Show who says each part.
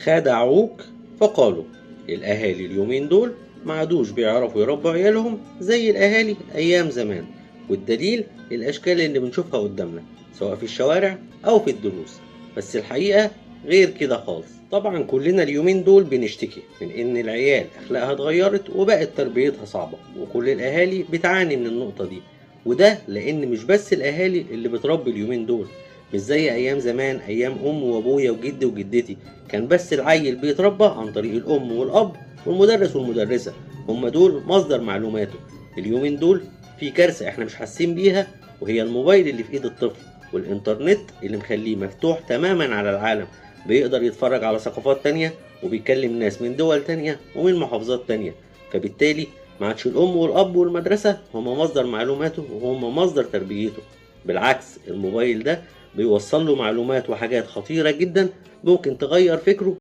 Speaker 1: خدعوك فقالوا الأهالي اليومين دول ما عادوش بيعرفوا يربوا عيالهم زي الأهالي أيام زمان، والدليل الأشكال اللي بنشوفها قدامنا سواء في الشوارع أو في الدروس. بس الحقيقة غير كده خالص. طبعا كلنا اليومين دول بنشتكي من إن العيال أخلاقها اتغيرت وبقت تربيتها صعبة، وكل الأهالي بتعاني من النقطة دي. وده لأن مش بس الأهالي اللي بتربي اليومين دول، مش زي أيام زمان، أيام أم وأبويا وجدي وجدتي، كان بس العيل بيتربى عن طريق الأم والأب والمدرس والمدرسة، هم دول مصدر معلوماته. اليومين دول في كارثة احنا مش حاسين بيها، وهي الموبايل اللي في ايد الطفل والإنترنت اللي مخليه مفتوح تماما على العالم، بيقدر يتفرج على ثقافات تانية وبيكلم ناس من دول تانية ومن محافظات تانية. فبالتالي ما عادش الأم والأب والمدرسة هما مصدر معلوماته وهما مصدر تربيته، بالعكس الموبايل ده بيوصل له معلومات وحاجات خطيرة جدا ممكن تغير فكره